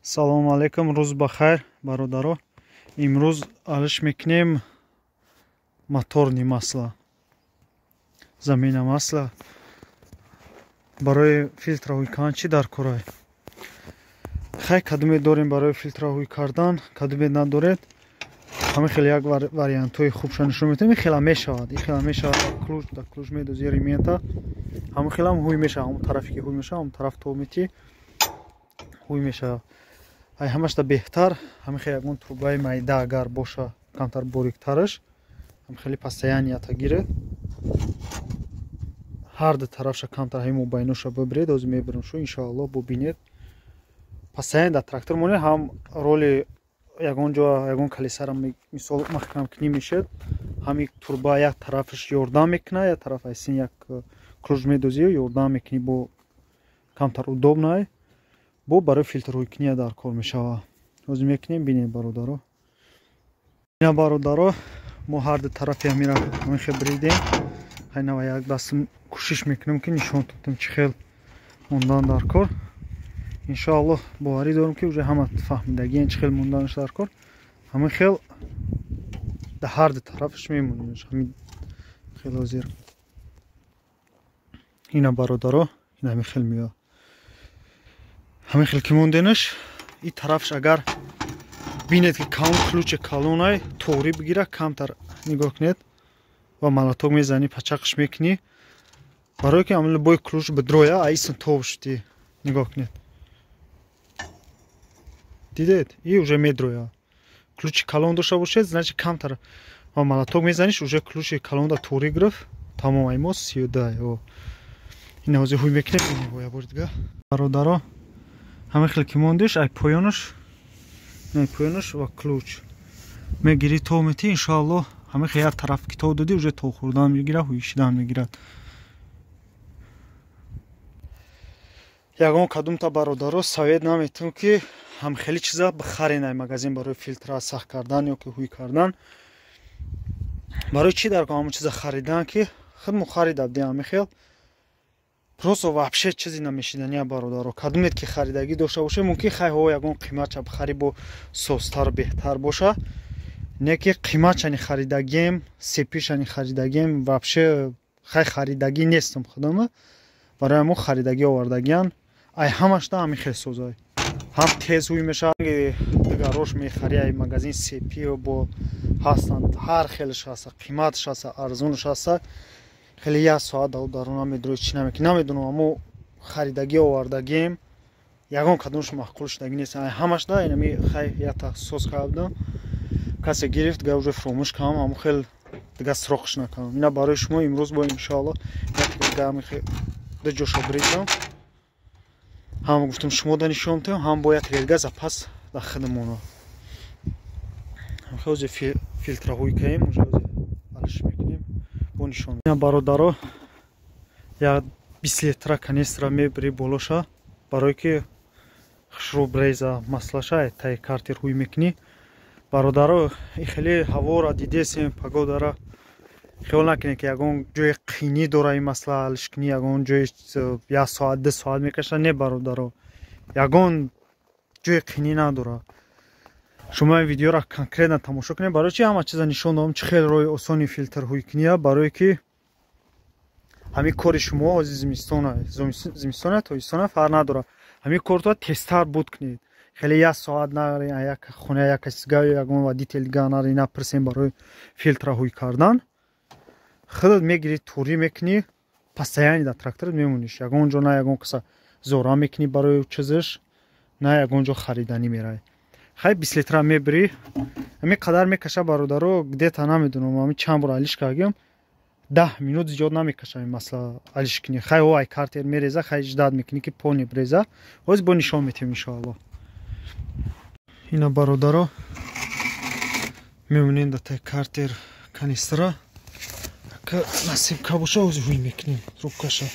Салому алейкум, рӯз ба хайр, бародаро. Имрӯз алиш мекунем моторни масла, замина масла. Барои филтраҳои кардан чӣ дар корай? Хай, кадуме дорем барои филтраҳои кардан, кадуме надоред. Ҳамин хеле як вариантҳои хубша нишон медиҳем. Ин хела мешавад, ин хела мешавад. Ключ да ключ медозӣ ремента. Ҳамин хелам ҳуй мешавад, ҳамон тарафе ки ҳуй мешавад, ҳамон тараф то мети ҳуй мешавад. Ай ҳамашда беҳтар, ҳамин хеле ягон трубаи майда агар боша, камтар бориктараш, ҳам хеле постоянията гиред. Ҳар ду тарафша камтар ҳамин мобайноша бибиред, ҳозир мебирем шу, иншоаллоҳ бубинед. Постоянно дар трактор монед, ҳам роли ягон ҷо ягон колесара мисол маҳкам кунӣ мешед, ҳамин турба як тарафаш ёрдам мекунад, як тараф айсин як ключ медозӣ, ёрдам мекунӣ, бо камтар удобно, бо барои филтрҳои куния дар кор мешавад. Ҳозир мекунем, бинед бародаро. Ина бародаро, мо ҳар ду тарафи ҳамира ҳамин хел бридем. Хайнава як дастм кӯшиш мекунем ки нишон додам чӣ хел мондан дар кор. Иншоаллоҳ боварӣ дорам ки уже ҳама фаҳмидагиен чӣ хел монданаш дар кор. Ҳамин хел дар ҳар ду тарафаш мемонем. Ҳамин хел ҳозир. Ина бародаро, ин ҳамин хел меояд. Ҳамин хел ки монденаш, ин тарафш агар бинед ки калон ключи калонай тоғрӣ бигира, камтар нигоҳ кунед ва молоток мезанӣ, пачақш мекунӣ, барое ки ҳамин бой ключ бидроя, аисн тов шудӣ. Нигоҳ кунед, дидед, и уже медроя. Ключи калон дошта бошед, значит камтар ва молоток мезаниш, уже ключи калонда тоғрӣ гирифт, тамом. Ай мо 32. Ина ҳозир ҳуй мекунем, бинед бо як бори дига бародаро. Ҳамин хел ки мондиш, ай поёнаш, ай поёнаш ва ключ мегирӣ, то метӣ, иншоаллоҳ ҳамин хел як тараф ки то додӣ, уже то хӯрдан мегирад, ҳуйшидан мегирад. Ягон кадумта бародаро совет наметам ки ҳам хеле чиза бихарен ай магазин барои филтра сахт кардан ё ки ҳуй кардан. Барои чӣ дар ҳамон чиза харидан ки худмо харида будем ҳамин хел? Просто вообще чизи намешидания бародаро. Кадумед ки харидагӣ дошта боше, мумкин хайҳо ягон қиматча бихарӣ, бо созтар беҳтар боша. Не ки қиматчани харидагием, сепишани харидагием, вообще хай харидагӣ нестам худама. Барои мо харидагӣ овардагиян. Ай ҳамашда ҳамин хел созай. Ҳам тез ҳуй мешавад, дигарош мехарӣ ай магазин сепи бо ҳастанд, ҳар хелш ҳаста, қиматш ҳаста, арзонш ҳаста. Хеле як соат дав даруна медрои, чӣ намекунӣ намедонам, аммо харидагӣ овардагием, ягон кадомш маъқул шудагӣ нест. Ай ҳамашда инами хай якта соз кардам, касе гирифт, дига уже фуромӯш кардам, аммо хел дига сроқш накардам. Ина барои шумо имрӯз бо иншоаллоҳ як ду ҷоша бридам, ҳам гуфтам шумо да нишон медиҳам, ҳам бояд дига запас дар худамона. Ҳозир филтраҳои каем, уже ҳозир алиш мекунем, бо нишон. Ина бародаро, як 20 литра канистра мебирӣ болоша, барое ки хушрӯ бреза маслаша таи картер ҳуй мекунӣ. Бародаро, и хеле ҳавора дидесем, погодара хиёл накунед ки ягон ҷои қинӣ дора ин масла алиш кунӣ, ягон ҷои як соат ду соат мекаша. Не бародаро, ягон ҷои қинӣ надора. Шумо ин видеоро конкретно тамошо кунед. Барои чи ҳама чиза нишон додам, чӣ хел роҳи осони филтр ҳуйкуния, барое ки ҳамин кори шумо ҳозир зимистона, зимистона тобистона фарқ надора, ҳамин корто тезтар буд кунед. Хеле як соат наре як хона як касига ягон водитель дига наре напурсем барои филтра ҳуй кардан. Худат мегирӣ, турӣ мекунӣ, постоянно дар тракторат мемониш, ягон ҷо на ягон каса зора мекунӣ барои чизаш, на ягон ҷо хариданӣ меравӣ. Хай 20 литра мебирӣ, ҳамин қадар мекаша бародаро, где-то намедонам, ҳамин чанд бор алиш кардем, 10 минут зиёд намекаша ин масла алиш кунӣ. Хай о ай картер мереза, хай ждат мекунӣ ки полни бреза. Ҳозир бо нишон метиҳем иншоаллоҳ. Ина бародаро, мемонем дар таи картер канистра, ка насиб ка боша ҳозир ҳуй мекунем трубкаша.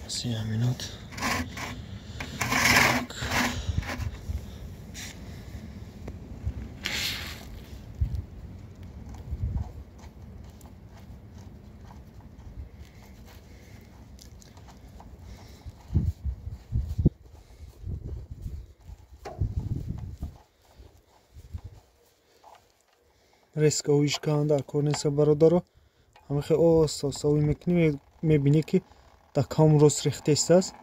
Сия минут. Резко ҳуиш кан дар кор нест, бародаро. Ҳамин хел оста оста ҳуй мекунӣ, мебинӣ, ки дар кам рост рехтест.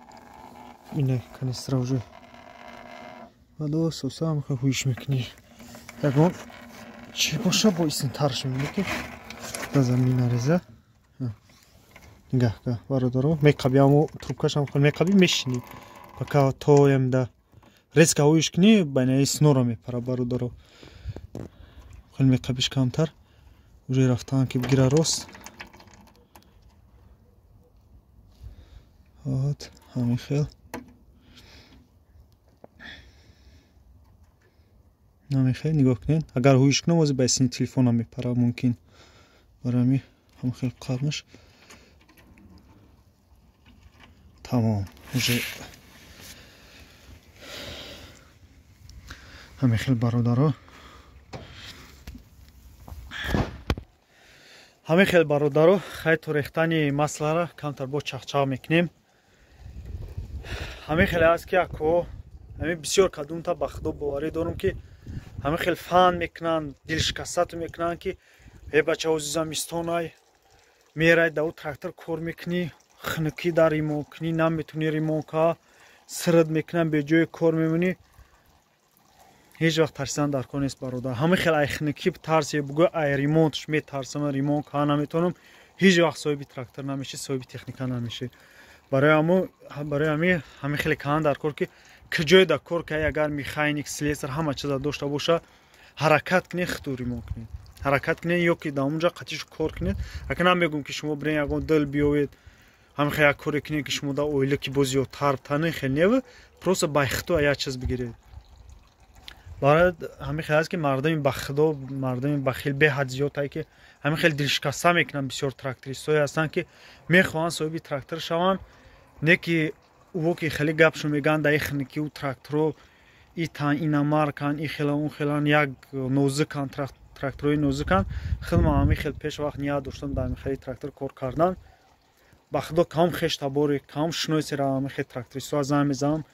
Ина канистра уже. Баъд оста оста ҳамин хел ҳуиш мекунӣ. Ягон чӣ боша, бо исинтарш мебинӣ, ки дар замин нареза. Нигаҳ ка, бародаро, меқаби, амо трубкашам хел меқаби, мешинӣ, пока то емда резко ҳуиш кунӣ, байнаи снора мепара, бародаро. Хел меқабиш камтар, уже рафтан ки бигира рост. Вот ҳамин хел, намехел нигоҳ кунед. Агар ҳуиш кунам, ози ба сини телефонам мепара мумкин. Барои ҳамин ҳамин хел қабмаш. Тамом, уже ҳамин хел, бародаро. Ҳамин хел, бародаро, хай, то рехтани маслара камтар бо чахчах мекунем. Ҳамин хеле аст, ки ако ҳамин бисёр кадумта, ба худо боварӣ дорам, ки ҳамин хел фан мекунанд, дилшикастату мекунанд, ки э бача, ози замистонай, мерай, да ӯ трактор кор мекунӣ, хунукӣ дар ремонт кунӣ наметунӣ, ремонт ка сирд мекунам, беҷои кор мемонӣ. Ҳеҷ вақт тарсидан дар кор нест, бародар. Ҳамин хел ай хунукӣ тарсе, бугӯ ай ремонтш метарсам, ремонт ка наметавонам, ҳеҷ вақт соҳиби трактор намешӣ, соҳиби техника намешӣ. Барои ҳамин хеле кан дар кор, ки куҷое дар кор кай, агар механик, слесар, ҳама чиза дошта боша, ҳаракат кунед, худтон ремонт кунед, ҳаракат кунед, ё ки дар онҷа қатиш кор кунед. Ака намегӯм, ки шумо бирен, ягон дил биёвед, ҳамин хел як коре кунед, ки шумо дар оила ки боз зиёдтар тани хел нева, просто ба худто як чиз бигиред. Барои ҳамин хел аст, ки мардуми ба худо, мардуми бахил беҳад зиёд ай, ки ҳамин хел дилшикаста мекунанд. Бисёр трактористҳое ҳастанд, ки мехоҳанд соҳиби трактор шаванд, не ки ӯво ки хеле гапшо мегӯянд, дар хунукӣ ӯ тракторо итан, ина маркан, и хела, он хелан, як нозукан, тракторои нозукан. Худман ҳамин хел пеш вақт ният доштам дар ҳамин хели трактор кор кардан. Ба худо, кам хештаборе, кам шиносера ҳамин хел трактористҳо занг мезанам: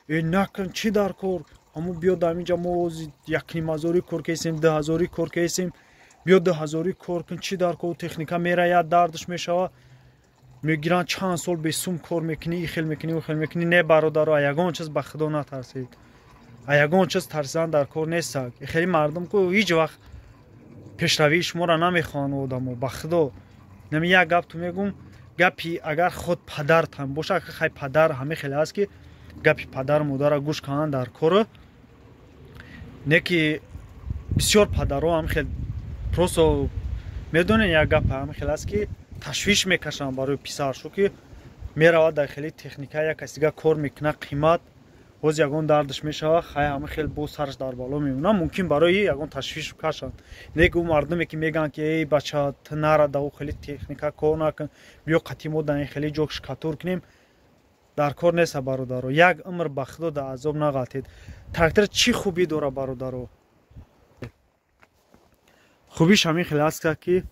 э, накун, чӣ дар кор, ҳамо биё дар инҷа, мо ози якнимҳазорӣ кор кесем, 2000-ӣ кор кесем, биё 2000-ӣ кор кун, чӣ дар кор, техника мераяд, дардаш мешава, мегиранд, чанд сол бесум кор мекунӣ, и хел мекунӣ, ӯ хел мекунӣ. Не, бародаро, а ягон чиз ба худо натарсед, а ягон чиз тарсидан дар кор нестак. Хеле мардум ку ҳеҷ вақт пешравии шуморо намехоҳанд одамо, ба худо. Нами як гап ту мегум, гапи агар худ падартам боша, хай, падар ҳамин хеле аст, ки гапи падару модарро гӯш кунанд дар кору, не ки бисёр падарҳо ҳамин хел просто медонед, як гап ҳамин хел аст, ки ташвиш мекашанд барои писаршу, ки меравад дар хели техника, як кас дига кор мекунад қимат, боз ягон дардаш мешава, хай, ҳамин хел боз сараш дар бало мемонад, мумкин барои ягон ташвиш кашанд. Не ки ӯ мардуме ки мегӯянд, ки эй бача, ту нара, да ӯ хели техника кор накун, биё қатъи мо дар ин хели ҷо шкатур кунем, дар кор неста, бародаро. Як умр ба худо дар азоб нағалтед. Трактор чӣ хубӣ дора, бародаро? Хубиш ҳамин хел аст, ки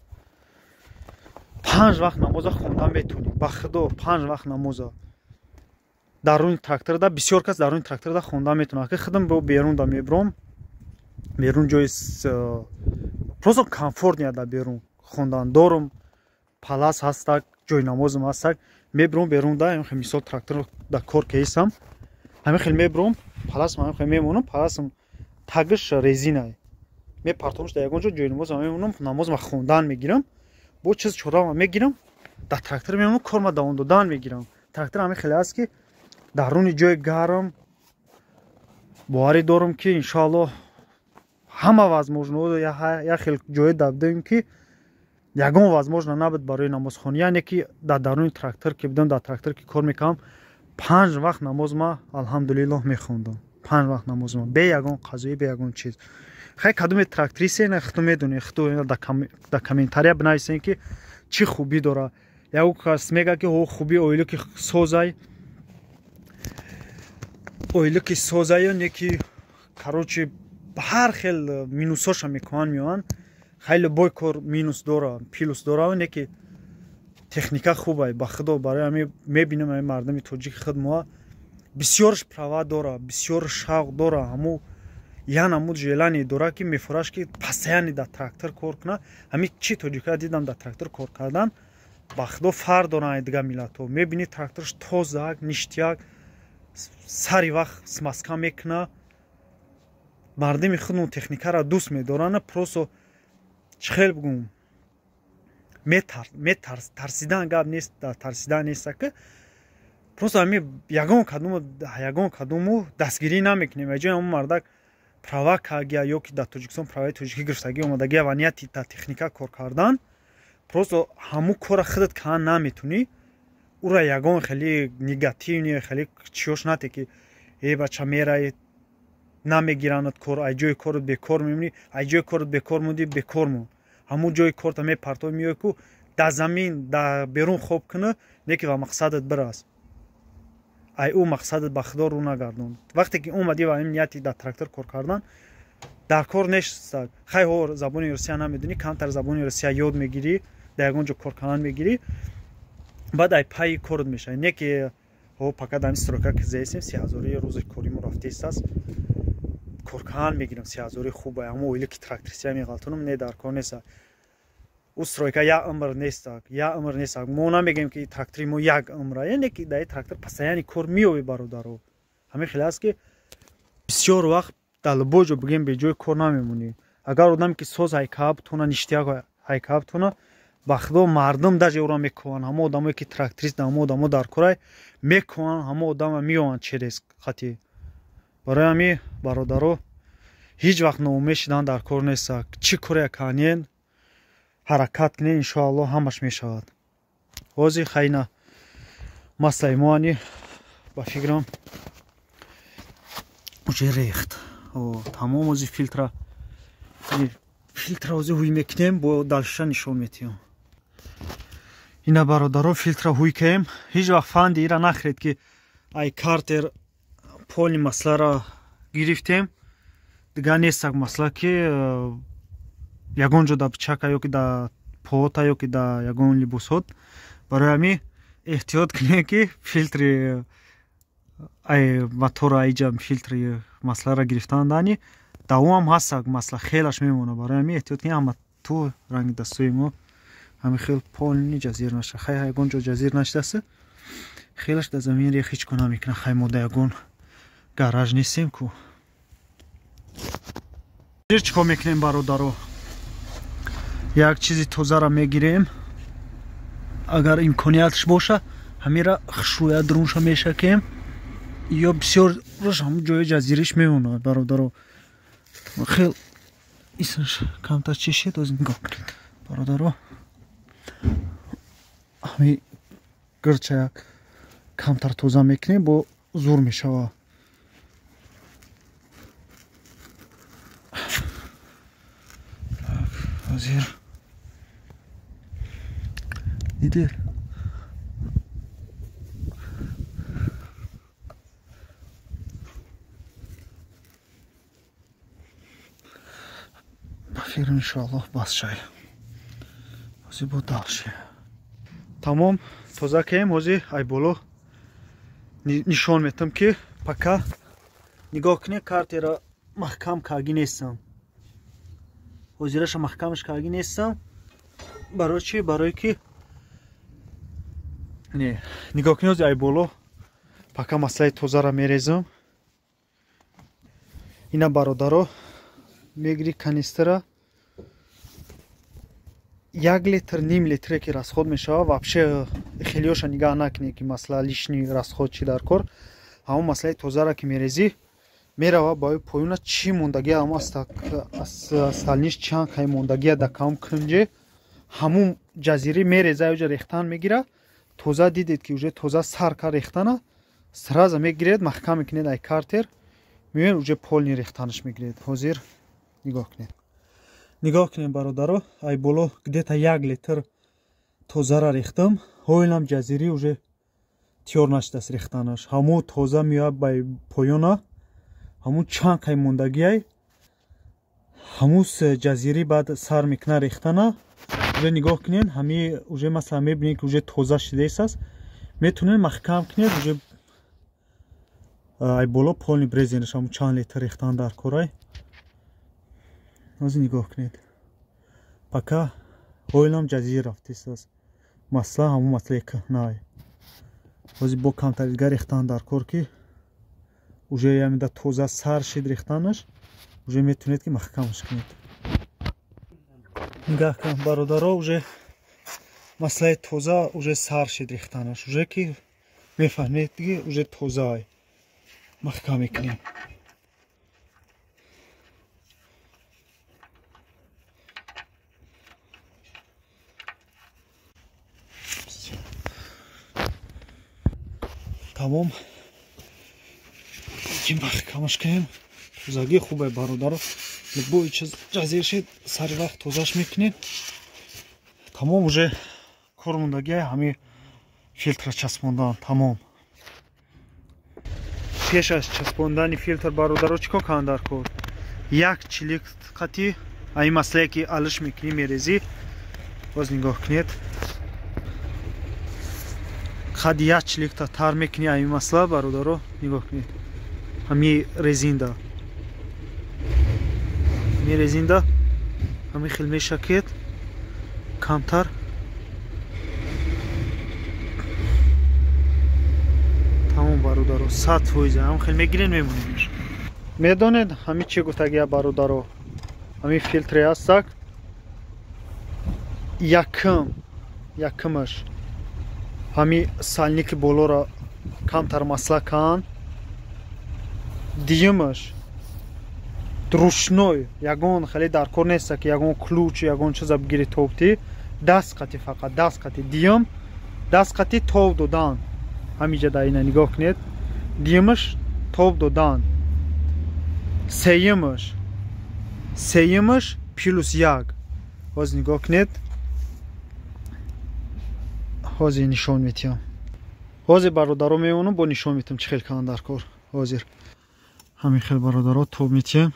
5 вақт намоза хонда метавонӣ, ба худо, 5 вақт намоза дар рӯи тракторда. Бисёр кас дар рӯи тракторда хонда метавонад, ки худам бо берун да мебуром, берун ҷои просто комфортния дар берун хондан дорум, палас ҳастак, ҷои намозам ҳастак, мебуром берун да. Мисол, трактор да кор кеисам, ҳамин хел мебуром, паласам ҳамин хел мемонам, паласам тагиш резина, мепартомш дар ягон ҷо, ҷои намозам мемонам, намозма хондан мегирам, бо чиз чорама мегирам, дар трактор мемонам, корма давом додан мегирам. Трактор ҳамин хеле аст, ки дар руни ҷои гарм, боварӣ дорам, ки иншоаллоҳ ҳама возможно як хел ҷое дабдем, ки ягон возможно набуд барои намозхонӣ, яъне ки дар даруни трактор ки будам, дар трактор ки кор мекардам, 5 вақт намозма, алҳамдулиллоҳ, мехондам, 5 вақт намозма бе ягон қазоӣ, бе ягон чиз. Хай, кадоме тракторисе, худто медонед, худто дар комментария бинависен, ки чӣ хубӣ дора. Ягон кас мега, ки ҳо, хуби оилу ки созай, оилу ки созаю, не ки, короче, ҳар хел минусоша мекунанд, меоянд. Хеле бой кор минус дора, плюс дора, не ки техника хубай, ба худо. Барои ҳамин мебинам, ҳамин мардуми тоҷики худ моа бисёрш права дора, бисёр шавқ дора, ҳаму Я намуд желание дора, ки мефураш, ки постоянно дар трактор кор куна. Ҳами чи тоҷика дидам, дар трактор кор кардан, ба худо, фарқ доранд дигар миллатҳо. Мебинӣ, тракторш тозак, ништяк, сари вақт смазка мекуна. Мардими худмон техникаро дӯст медоранд, просто чӣ хел бигӯм, тарсидан гап нест, тарсидан неста, ки просто ҳами ягон кадому дастгирӣ намекунем. Аҷои ҳамон мардак права кагия ё ки дар Тоҷикистон праваи тоҷикӣ гирифтагӣ, омадагия ва нияти дар техника кор кардан, просто ҳамун кора худат кан наметунӣ, ура ягон хеле негативный хеле чиёш нате, ки э бача, мерай, намегиранад кор, ай ҷои корот бекор мемонӣ. Ай ҷои корот бекор монди, бекор мон. Ҳамун ҷои корта мепартои, меои ку дар замин, дар берун хоб кунӣ, не ки ва мақсадат бирас. Ай ӯ мақсадат, ба худо, рӯ нагардон. Вақте ки омадӣ ва ин нияти дар трактор кор кардан, дар кор нест. Хай, ҳо, забони русия намедонӣ, камтар забони русия ёд мегирӣ, дар ягон ҷо кор кардан мегирӣ, баъд ай пайи корот мешавӣ. Не ки ҳо, пока дар стройка ки зестем, 30 ҳазори рӯзи коримо рафтеистааст, кор кардан мегирам, 30 ҳазори хуба, ҳамо оила ки тракторисия меғалтонам. Не, дар кор неста. Ӯ стройка як умр нестак, як умр нестак. Мо намегӯем, ки трактори мо як умра, яъне ки дар трактор постоянно кор меёбӣ, бародаро. Ҳамин хеле аст, ки бисёр вақт дар любой ҷо, бигем, беҷои кор намемонӣ. Агар одаме ки соз ҳайкааб тона, ништяк ҳайкааб тона, ба худо, мардум даже ӯро мекӯванд. Ҳамо одамое ки тракторист, ҳамо одамо дар корай мекӯванд, ҳамо одама меоянд через хати. Барои ҳамин, бародаро, ҳеҷ вақт ноумед шудан дар кор нест. Чӣ коре канен, ҳаракат кунед, иншоаллоҳ, ҳамаш мешавад. Ҳозир хайна маслаи мо ани, ба фикрам, уже рехт тамом. Ози фильтра ози ҳуй мекунем, бо дальше нишон метиҳам. Ина, бародаро, фильтра ҳуй каем. Ҳеҷ вақт фанди ира нахӯред, ки ай картер полный маслара гирифтем, дигар нестак масла, ки ягон ҷо да чака ё ки да пота, ё ки да ягон либосҳот. Барои ҳамин эҳтиёт кунед, ки фильтри ай мотора, айҷа фильтри маслара гирифтан дани, давомам ҳастак, масла хелаш мемонад. Барои ҳамин эҳтиёт кунед. Ҳама ту ранги дастои мо ҳамин хел полный ҷазир наша. Хай, ягон ҷо ҷазир нашидааст, хелаш дар замин рех, ҳеҷ кор намекунад. Хай, мо да ягон гараж нестем ку. Чӣ кор мекунем, бародаро? Як чизи тозара мегирем, агар имкониятш боша, ҳамира хушрӯя дурунша мешакем ё бисёр рош ҳамун ҷои ҷазириш мемонад, бародаро. Хел исаш камтар чишед. Оз нигоҳ кунед, бародаро, ҳами гирча як камтар тоза мекунем, бо зур мешава. Ҳозир дидед. Ба фикрам, иншоаллоҳ, бас шай. Ҳозир бо дальше тамом тоза каем. Ҳозир ай боло нишон метам, ки пока нигоҳ кунед, картера маҳкам каргӣ нестам. Ҳозираша маҳкамаш каргӣ нестам. Барои чи? Барое ки не, нигоҳ кунед, ҳозир ай боло пока маслаи тозара мерезам. Ина, бародаро, мегири канистра, 1 литр, ним литре ки расход мешавад. Вообще хелиёша нигаҳ накунед, ки масла лишний расход чи дар кор. Ҳамон маслаи тозара ки мерезӣ, мерава ба поёна, чӣ мондагия, ҳамо остальныйш чанд қай мондагия да кам кунҷе, ҳамун ҷазирӣ мереза, оҷа рехтан мегира. Тоза дидед, ки уже тоза сар кар рехтана, сразу мегиред, маҳкам мекунед, ай картер меоед, уже полный рехтанаш мегиред. Ҳозир нигоҳ кунед, нигоҳ кунед, бародаро, ай боло где-то 1 литр тозара рехтам. Ҳоилам ҷазирӣ уже тиёр нашудааст рехтанаш. Ҳамун тоза меояд ба поёна, ҳамун чанд қай мондагиай, ҳамун ҷазирӣ баъд сар мекуна рехтана. Уже нигоҳ кунед, ҳами уже масалан мебинед, ки уже тоза шидаистааст, метавонед маҳкам кунед, уже ай боло полный брезенаш, ҳамун чанд литр рехтан дар корай. Ҳозир нигоҳ кунед. Пока ҳойлам ҷазир рафтистааст. Масла ҳамон маслаи кӯҳнае. Ҳозир бо камтар дига рехтан дар кор ки уже ямида тоза сар шид рехтанаш, уже метавонед ки маҳкамаш кунед. Нигоҳ кун бародаро, уже маслаи тоза уже сар шид рехтанаш, уже ки мефаҳмед ки уже тозае. Маҳкам мекунем. Тамом. Ки маҳкамаш кунем. Тозагӣ хубе бародаро. Любой чиз ҷазир шид, сари вақт тозаш мекунем. Тамом, уже кор мондагӣ ҳами филтра часпондан, тамом. Пеш аз часпондани филтр бародаро чӣ кор кунанд дар кор? Як чилик қати ин маслае ки алиш мекунӣ мерезӣ, боз нигоҳ кунед. Қад як чиликта тар мекунӣ ин масла бародаро, нигоҳ кунед. Ҳами резинда. Ҳами резинда ҳами хел мешакед камтар. Тамом бародаро, 100% ҳам хел мегирен мемонемш. Медонед ҳами чӣ гуфтагия бародаро? Ҳами филтре ҳастак. Якумаш ҳами сальники болоро камтар масла кан. Дуюмаш ручной, ягон хеле дар кор неста ки ягон ключ, ягон чиза бигири тобти, даст қати, фақат даст қати. Дуюм даст қати тоб додан. Ҳамиҷа дар ина нигоҳ кунед. Дуюмаш тоб додан. Сеюмаш плюс 1. Ҳозир нигоҳ кунед. Ҳозир нишон метиҳам. Ҳозир бародаро мемонам, бо нишон метиҳам чӣ хел кунанд дар кор. Ҳозир ҳамин хел бародаро тоб метиҳем.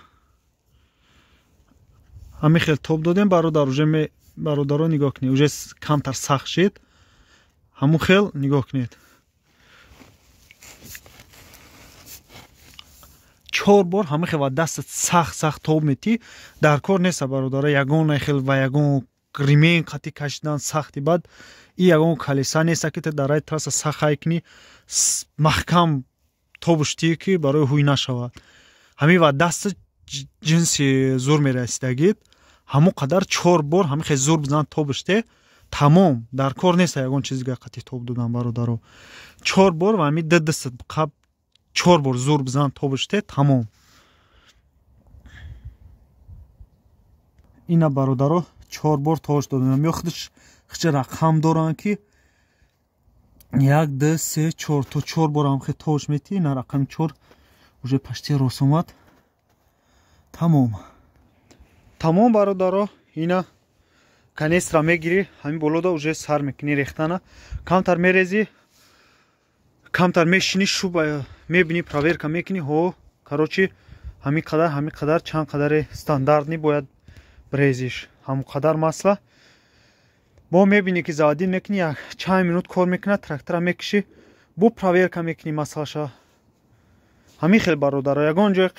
Ҳамин хел тоб додем бародар, уже бародаро нигоҳ кунед, уже камтар сахт шид. Ҳамун хел нигоҳ кунед. 4 бор ҳамин хел ва дастат сахт сахт тоб метӣ, дар кор неста бародаро, ягон хел ва ягон ремень қати кашидан сахти бад, и ягон колеса неста ки ту дар рай трасса сахт ҳай кунӣ, маҳкам тобуштӣ ки барои ҳуй нашавад. Ҳамин ва дастат ҷинси зур мерасидагид, ҳамон қадар 4 бор ҳамин хел зур бизан тобуште, тамом, дар кор неста ягон чиз дига қати тоб додан бародаро. 4 бор ва ҳамин ду дастат қаб 4 бор зур бизан тобуште, тамом. Ина бародаро 4 бор тош додам. Ё худаш хича рақам доранд ки 1 2 3 4 то 4 бор ҳам хе тош мети, ина рақами 4 уже пашти рост омад. Тамом. Тамом бародаро, ина канистра мегирӣ, ҳамин болода уже сар мекунӣ рехтана. Камтар мерезӣ, камтар мешинӣ, шуба мебинӣ, проверка мекунӣ, ҳо, короче, ҳамин қадар чанд қадаре стандартни бояд брезиш, ҳамон қадар масла. Бо мебинӣ ки заводин мекунӣ, як чанд минут кор мекунад, трактора мекишӣ, бо проверка мекунӣ маслаша. Ҳамин хел бародаро, ягон ҷой